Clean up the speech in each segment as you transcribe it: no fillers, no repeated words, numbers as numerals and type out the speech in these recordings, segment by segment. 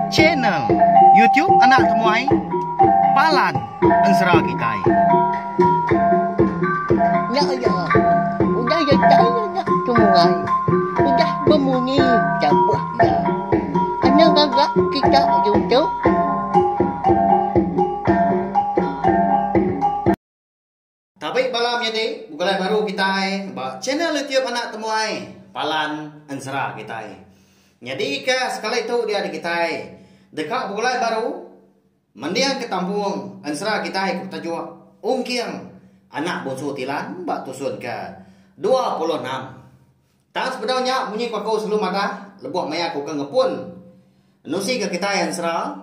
Channel YouTube Anak Temuai Palan Ensera Kitai. Nya iya, udah datai anak temuai, udah bemunyi tabuh iya. Anang ngaga kita ditu. Tabi bala menyadi begulai baru kitai ba channel YouTube Anak Temuai Palan Ensera kitai. Nyadi ke sekali tu dia di kitai deka begulai baru mending ke tampung ensera kitai ke betajuk Ungking Anak Bunsu Tilan ba tusun ke 26. Tang sebedau nya munyi ku aku selalu madah lebuh maya aku ke ngepun nusi ke kitai ensera.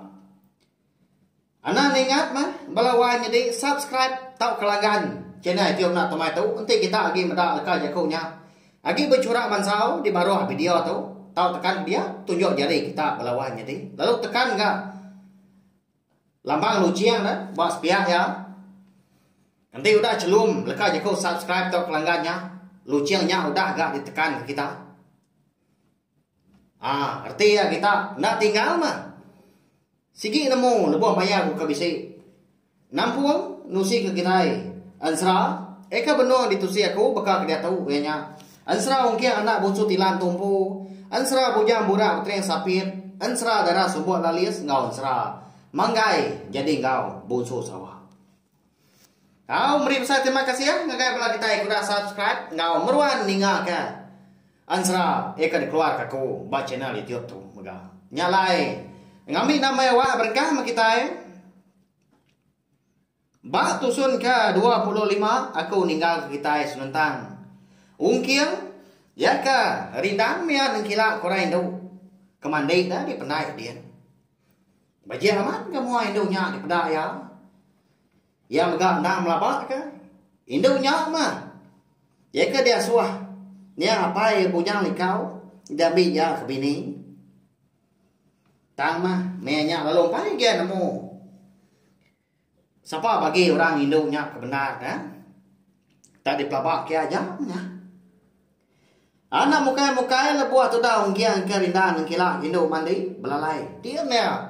Anang ningat meh bala wai nyadi subscribe tauka langgan channel YouTube enda temai tu enti kita agi meda leka jaku nya agi bechurak mansau di baruh video tu tau tekan dia tunjuk jari kita bala wai nyadi lalu tekan ga lambang luching ne ba sepiak iya enti udah chelum leka jaku subscribe tauka langgan nya luching nya udah ga ditekan ke kita. Aa reti iya kita enda tinggal mah. Sigi nemu lebuh maya ku ke bisi. Nampung nusi ke kitai ensera eka benung ditusi aku baka ke diatu iya nya ensera ungking anak bunsu tilan tumpu, ensera bujang burak betering sapit, ensera dara sumbuk lalis enggau ensera manggai jadi enggau bunsu sawa. Au meri besai terima kasih ngagai bala kitai ke udah subscribe enggau meruan ninga ke ensera iya ke dikeluar ke aku ba channel YouTube tu mega. Nya alai ngambi nama awak berengkah meh kitai ba tusun ke 25 aku ninggal ke kitai senentang ungking iya ke rindang mia nengkila ke orang indu ke mandi da dipendai din. Bajik amat ga mua indu nya dipeda iya. Iya mega endang melaba ka indu nya mah. Iya ke diasuh nya apai Bujang Likau diambi iya ke bini. Tang mah meh nya lalu empai gia nemu sapa bagi orang indu nya ke bendar ka. Tak dipelaba ke aja meh nya. Anak mukai-mukai lebuh tudah ungking ke rindang nengkila indu mandi belalai tin iya.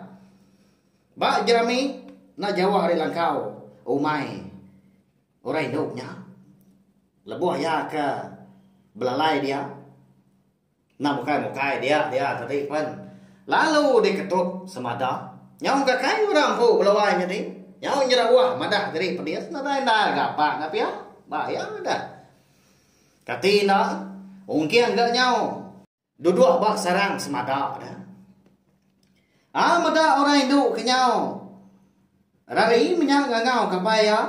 Ba jerami enda jauh ari langkau umai orang indu nya. Lebuh iya ke belalai dia enda mukai-mukai dia dia tadi pen lalu diketup semada. Nyau gakai orang empu belawai nyadi nyau nyerauh madah diri pedis nadai enda gapak enda pia ba iya dah. Kati enda, ungking ga nyau duduk ba sarang semada dah. A meda orang indu ke nyau rari menya ngangau ke apai iya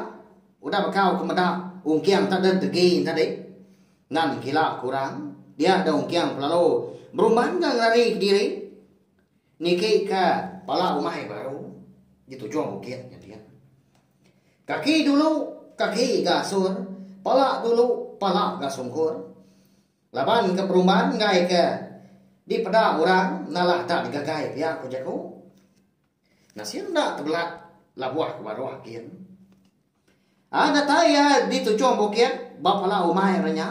udah bekau ke meda ungking tak deh degi tadi nan gila ke orang dia da ungking kelalu berumban ga ngerari kediri niki ke pala umai baru di tujung bukit nya dia. Kaki dulu, kaki ga asur, pala dulu, pala ga sungkur. Laban ke berumban enggai ke dipeda orang nalah tak digagai pia ku jaku. Nasib enda tebelat labuh ke baruh gin. A datai iya di tuchung bukit ba pala umai orang nya,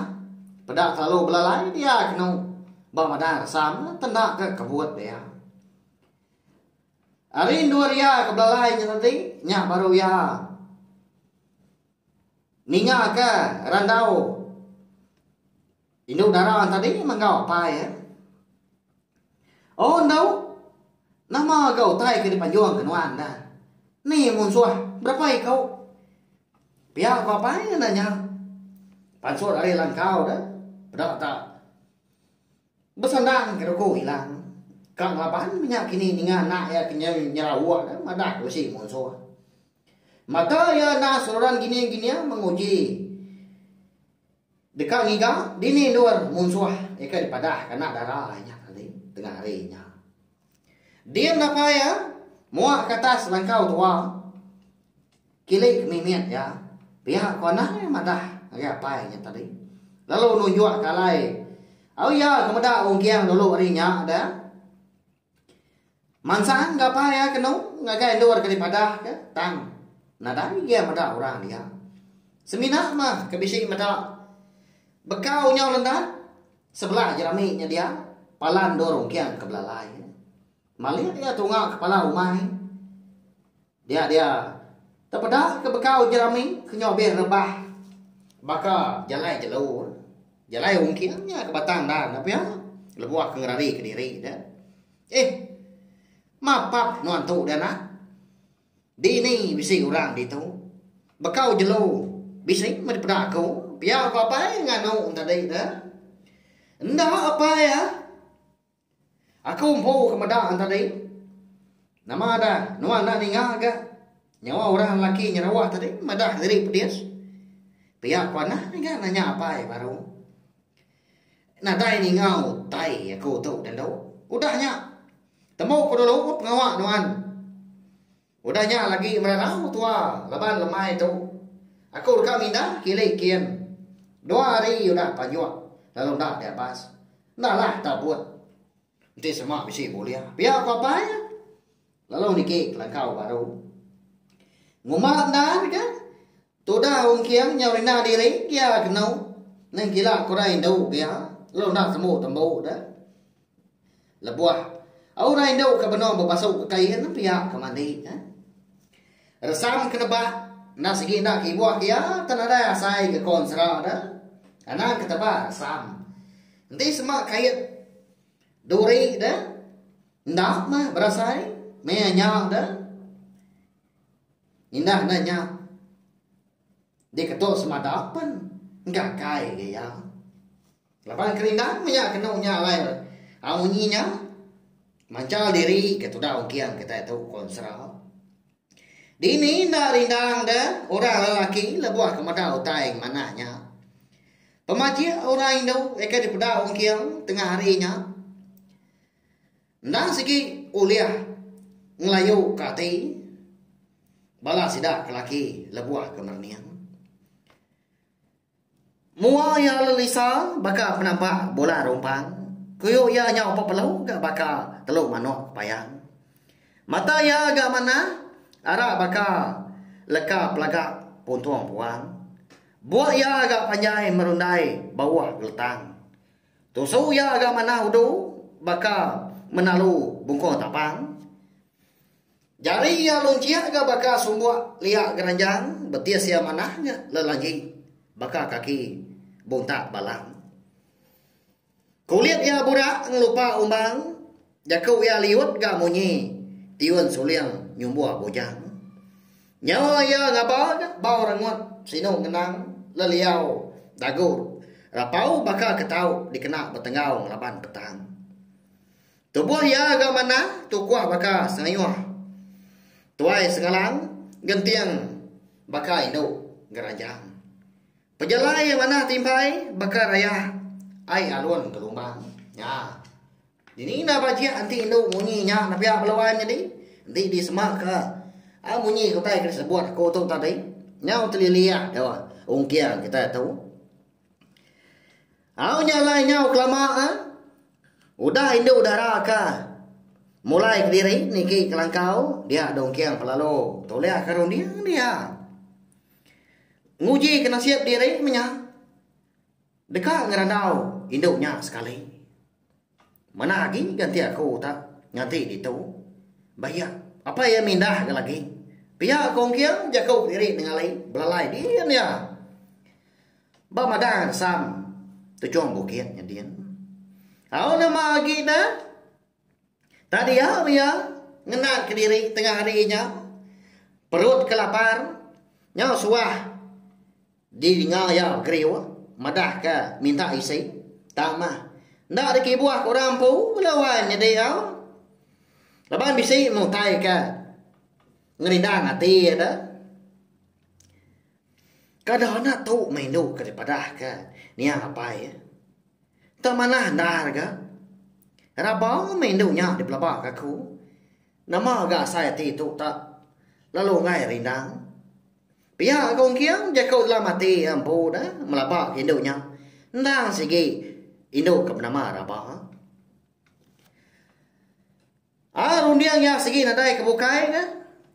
peda kelalu belalai dia kenu ba madang resam tenda ke kebut dia. Ari endur iya ke belalai nya tadi, nya baru iya ningaka randau indu dara tadi menggau apai iya. Oh endu, nama ga utai ke dipanjung ke nuan dah. Ni munsuh berapa iku? Pia ku apai iya nanya. Pansut ari langkau dah, peda tak. Besandang ke duku ilang. Ka ngelaban menya kini ninga anak iya ke nyerauk ne madah ke bisi munsuh. Mata iya enda seruran gining-gining menguji deka ngiga dini endur munsuh iya ke dipadah ke anak dara iya nya tadi tengah hari nya. Din apai iya muak ke atas langkau tua kili ke mimit iya pia ku anak iya madah ngagai apai nya tadi lalu nunjuk ke alai au iya ke meda ungking dulu ari nya da mansang ga apai iya kenu ngagai endur ke dipadah ke tang nadai iya meda orang dia semina mah ke bisi meda bekau nyau lendat sebelah jerami nya dia. Palan endur ungking ke belalai. Malik iya tunga kepala umai. Dia dia tepeda ke bekau jerami ke nyobih rebah baka jalai jelu. Jalai ungking nya ke batang dan pia lebuh ke ngerari kediri deh. Eh mapap nuan tu deh anak. Dini bisi orang ditu. Bekau jelu bisi meh dipeda aku pia ku apai nganu tadi deh. Enda apai ah. Aku empu ke meda tadi. Nama dah nuan enda ninga ga. Nyawa orang lelaki nyerawah tadi madah diri pedis. Pia ku anak ga nanya apai baru. Nadai ninga utai aku tu tentu. Udah nya tembu ku dulu pengawa nuan. Udah nya lagi merarau tua laban lemai tu. Aku deka mindah kili kin. Dua hari udah panjuk lalu enda diabas. Enda lah tabut. Enti sema bisi bulih. Pia ku apai lalu niki kelangkau baru. Ngumba endar ga tudah ungking nyau rinda diri gia kenu neng kila kurang indu gia lalu enda tembu-tembu deh. Lebuh orang indu ke benung bebasu ke kain pia ke mandi. Resam ke nebak enda sigi enda kibuh ke iya tang nadai asai ke kon sera deh. Anang ke tebak resam. Enti sema kait duri deh enda mah berasai meh nya deh. Indah enda nya. Diketu semada pen enggakai ga iya. Laban kerindang menya kenu nya alai au munyi nya manchal diri ke tudah ungking kitai tu konsera. Dini enda rindang de orang lelaki lebuh ke meda utai manah nya. Pemajik orang indu eka dipeda ungking tengah hari nya. Endang sigi ulih ngelayu ke ati bala sida ke laki lebuh ke merening. Mua iya lelisa baka penampak bulan rumpang. Kuyu iya nyau pepelu ga baka telu manuk payang. Mata iya ga manah ara baka leka pelaga puntung puang. Buk iya ga panjai merundai bauh geletang. Tusu iya ga manah udu baka menalu bungkung tapang. Jari iya lunchik ga baka sumbuk lia geranjang, betis iya manah nya lelanggi baka kaki buntak balang. Kulit iya burak ngelupa umbang, jaku iya liut ga munyi tiun suling nyumbuh bujang. Nyawa iya ngaba ga bau rengut sinu ngenang leliau dagu rapau baka ke tau dikena betenggau ngelaban petang. Tubuh iya ga manah tukuh baka sengayuh tuai sengalang genting baka indu geranjang. Pejalai iya manah timpai baka rayah ai alun gelumbang. Nya. Dini enda bajik enti indu munyi nya nepia beluan nyadi enti disema ka ai munyi ke utai ke disebut aku tu tadi nyau teliliah deh ungking kitai tu. Au nya alai nyau kelama ah udah indu dara ka mulai kediri niki kelangkau dia dongking pelalu tulih ka runding dia. Nguji ke nasib diri menya deka ngerandau indu nya sekali. Manah agi ganti aku tak nganti ditu. Ba iya, apai iya mindah ga lagi. Pia ko Ungking jaku diri nengali belalai din iya. Ba madang resam tuchung bukit nya din. Au nama agi ne? Tak dia iya ngenat kediri tengah hari nya. Perut ke lapar nyau suah. Didinga iya geriuk madahka minta isi tang mah enda dikibuh ke orang empu bala wan nyadi au. Laban bisi meh utai ke ngerindang ati iya deh. Kada anak tu meh indu ke dipadahka niang apai iya. Tang manah endar ga. Raba meh indu nya dipelabaka aku. Nama ga asai ati tu tak lalu enggai rindang. Pia ko Ungking jaku dalam ati iya empu dah melaba ke indu nya endang sigi indu ke benama Raba. Aa runding iya sigi nadai ke bukai ke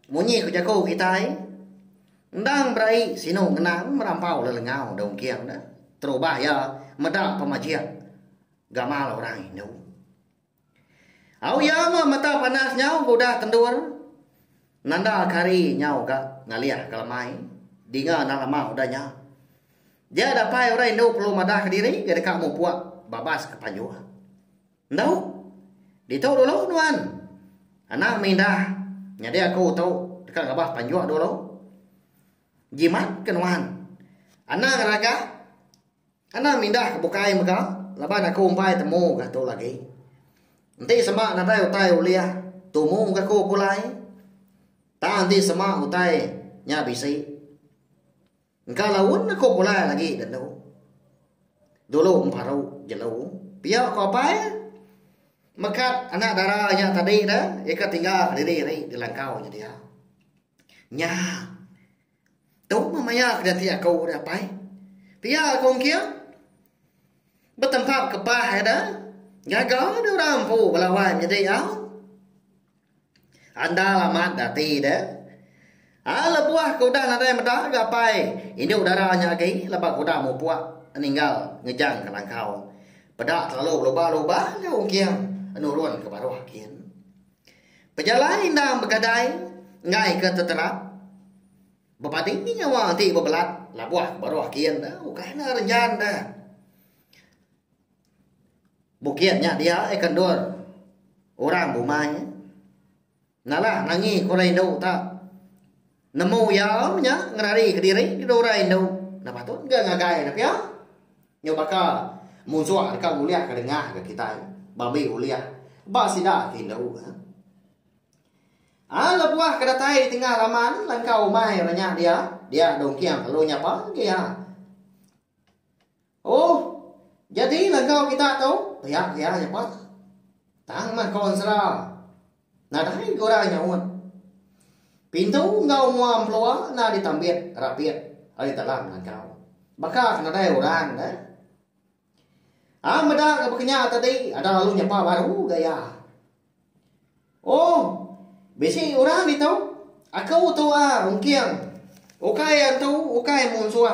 munyi ku jaku kitai endang berai sinu ngenang merampau lelengau da Ungking dah terubah iya meda pemajik gamal orang indu. Au iya meh mata panas nyau ke udah tendur. Nanda ke hari nyau ga ngalih ke lemai. Dinga enda lama udah nya. Dia dapai orang indu perlu madah kediri ga deka mupuk babas ke panjuh. Endu, ditu dulu nuan. Anang mindah nyadi aku tu deka ngabas panjuk dulu. Jimat ke nuan. Anang ngeragak, anang mindah ke bukai mega laban aku empai temu ga tu lagi. Enti sema nadai utai ulih tumu ga aku pulai. Tang enti sema utai nya bisi. Engka laun aku pulai lagi dendu. Dulu emparu jelu. Pia ko apai. Mekat anak dara nya tadi dah iya ka tinggal kediri ari di langkau nya dia. Nya. Tu meh maya ke dianti aku dah apai. Pia ko engking. Betempap kepah iya dah. Gaga deh orang empu bala wai menyedi au. Andal amat ati deh. A lebuh ke udah nadai meda ga apai indu dara nya agi laban ke udah mupuk ninggal ngejang ke langkau. Peda kelalu belubah-lubah ga ungking nurun ke baruh kin. Pejalai endang begadai enggai ke teterap. Bepadi nyawa ti bebelat labuh ke baruh kin deh ukai ne renjan deh. Bukit nya dia ai ke endur orang bumai. Nalah nangi ke orang indu ta. Nemu iya nya ngerari kediri ke orang indu. Enda patut ga ngagai ne pia. Nyau baka munsuh deka ngulih ke dengah ga kitai bambi ulih ba sida ke indu. Aa lebuh ke datai di tengah laman langkau umai orang nya dia, dia dongking lalu nyapa agi iya. Oh, jadi lenggau kita tu, pia iya nya pak. Tang meh ko ensera. Nadai ke orang nyaut. Pintu enggau mua empelua enda ditambit rapit ari dalam langkau. Baka ke nadai orang deh. Ah meda ke bekenya tadi ada lalu nyapa baru ga iya. Oh, bisi orang ditu. Aku tu ah ungking. Ukai antu, ukai munsuh.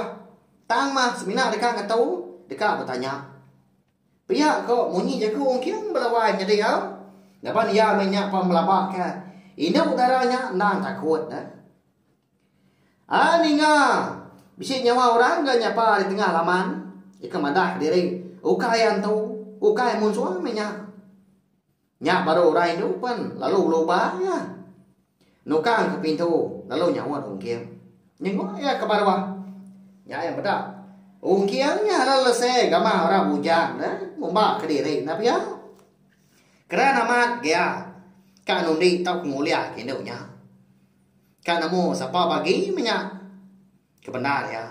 Tang mah semina deka ngetu, deka betanya. Pia ko munyi jaku ungking belawai nyadi au. Laban iya meh nya pa melaba ke indu dara nya endang takut deh. Ah ninga bisi nyawa orang ga nyapa di tengah laman ika madah kediri ukai antu, ukai munsuh meh nya. Nya baru orang indu pen lalu belubah iya. Nukang ke pintu lalu nyaut ungking. Nyenguk iya ke baruh. Nya iya meda ungking nya lalu lese gamah orang bujang ne ngumba kediri ne pia. Keran amat gia ka nundi tauka ngulih ke indu nya. Ka nemu sapa bagi meh nya ke bendar iya.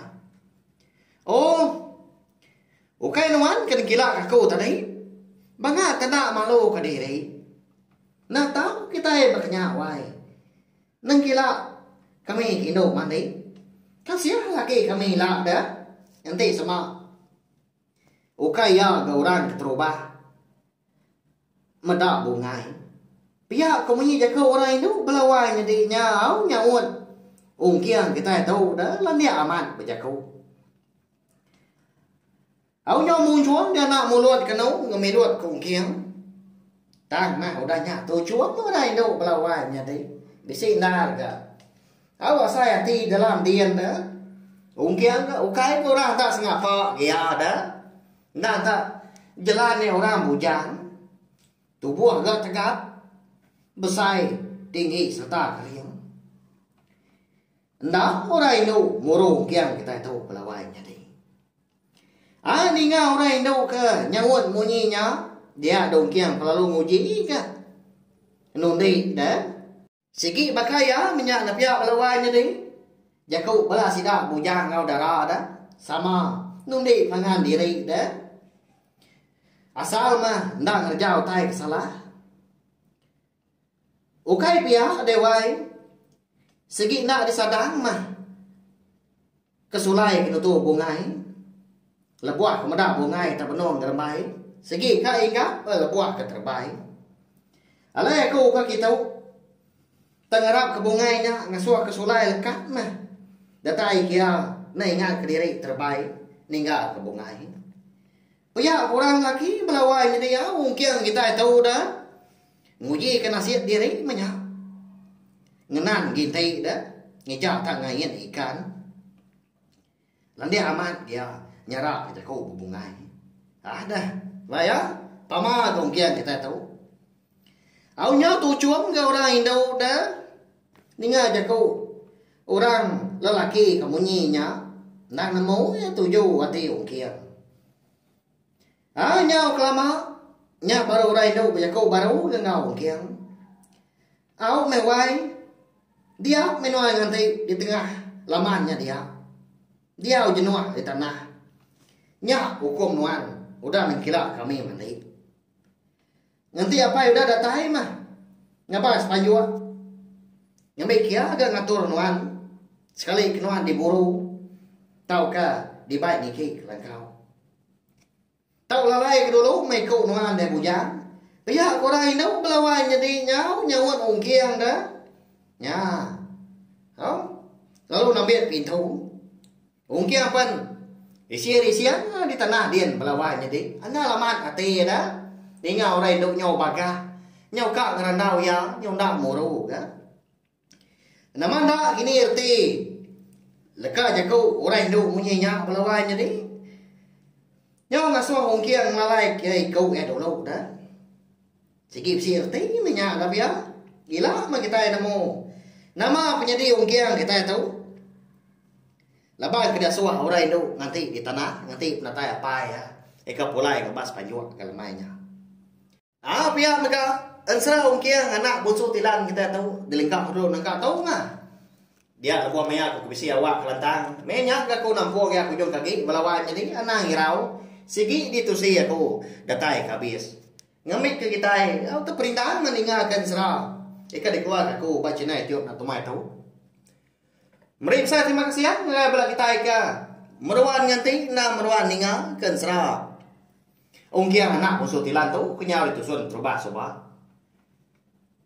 Oh. Ukai nuan ke negila ke aku tadi. Bangat enda malu ke diri. Enda tau kitai ba kenya wai. Nengkila kami ke indu mandi. Kasih lagi kami ila deh enti sema. Ukai iya ga orang keterubah meda bungai. Pia ko munyi jaku orang indu bala wai nyadi nyau nyaut ungking kitai tu deh landik amat bejaku. Au nyau munjung dia anak mulut kenu ngemilut ke ungking. Tang meh udah nya tuchum orang indu bala wai menyadi bisi endar ga. Au asai ati dalam din de ungking ga ukai ke orang tak sengapa gia de. Enda tak jelan nya orang bujang. Tubuh ga tegap besai tinggi sereta kering. Enda orang indu muru ungking kitai tu belawai nyadi. Ai ninga orang indu ke nyaut munyi nya dia dungking kelalu nguji ka nundi deh. Sigi baka iya menya nepia belawai nyadi. Jaku bala sida bujang enggau dara deh sama nundi pangan diri deh. Asal mah enda ngereja utai ke salah. Ukai pia deh wai. Sigi enda disadang mah kesulai ke nutu bungai. Lebuh ke meda bungai tebenung ngerembai, sigi ka inggap lebuh ke terebai. Alai aku ka kitu tengarap ke bungai nya ngasuh kesulai lekat mah datai kia enda ingat kediri terebai ninggal ke bungai. Pia orang laki bala wai nyadi au ungking kitai tu dah. Nguji ke nasit diri meh nya. Ngenan ginti deh ngija tak ngait ikan. Landik amat gia nyara ke jaku bebungai. Ah dah. Ba iya, pama ke ungking kitai tu. Au nyau tuchum ga orang indu deh. Ninga jaku orang lelaki ke munyi nya endang nemu iya tuju ati ungking. Ah nyau kelama nya baru orang indu bejaku baru ga enggau ungking. Au meh wai. Dia meh nuan nganti di tengah laman nya dia. Diau jenuh di tanah. Nya ukum nuan udah nengkila kami mandi. Nganti apai udah datai mah ngabas panjuk. Ngambi kia ga ngatur nuan sekali ke nuan diburu tauka dibai niki ke langkau. Tau lalai ke dulu meh iku nuan deh bujang. Pia ku orang indu belawai nyadi nyau nyaut ungking deh. Nya. Au. Lalu nambit pintu. Ungking pen rising-rising di tanah din belawai nyadi. Andal amat ati deh. Ninga orang indu nyau bagah. Nyau ka ngerandau iya nyau enda muru ga. Nama enda kini reti leka jaku orang indu munyi nya belawai nyadi. Nyau ngasuh ungking ngelalai ke iku iya dulu dah. Sigi bisi reti meh nya dah pia. Gila meh kitai nemu nama penyadi ungking kitai tu. Laban ke diasuh orang indu nganti di tanah nganti penatai apai iya ika pulai ngabas panjuk ke lemai nya. Aa pia mega ensera ungking anak bunsu tilan kitai tu dilengka dulu nangka tu mah. Dia lebuh maya ku bisi awak kelantang meh nya ga aku nampung iya kujung ke agi bala wan nyadi anang irau sigi ditusi aku datai ke abis. Ngambi ke kitai au teperindang meh ninga ke ensera ika dikeluar ke aku ba channel youtube enda tumai tu. Meri besai terima kasih ngagai bala kitai ke meruan nganti enda meruan ninga ke ensera. Ungking anak Bunsu Tilan tu kenyau ditusun terubah suba.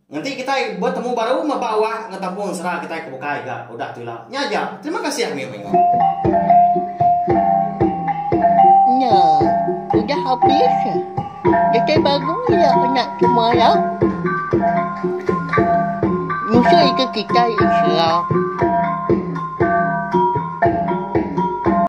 Nganti kitai betemu baru meba awak enggau tampung ensera kitai ke bukai ga udah tu ila. Nya aja. Terima kasih mayuh mayuh. Nya udah habis. Datai baru iya anak semaya. Nusui ke kitai ensera.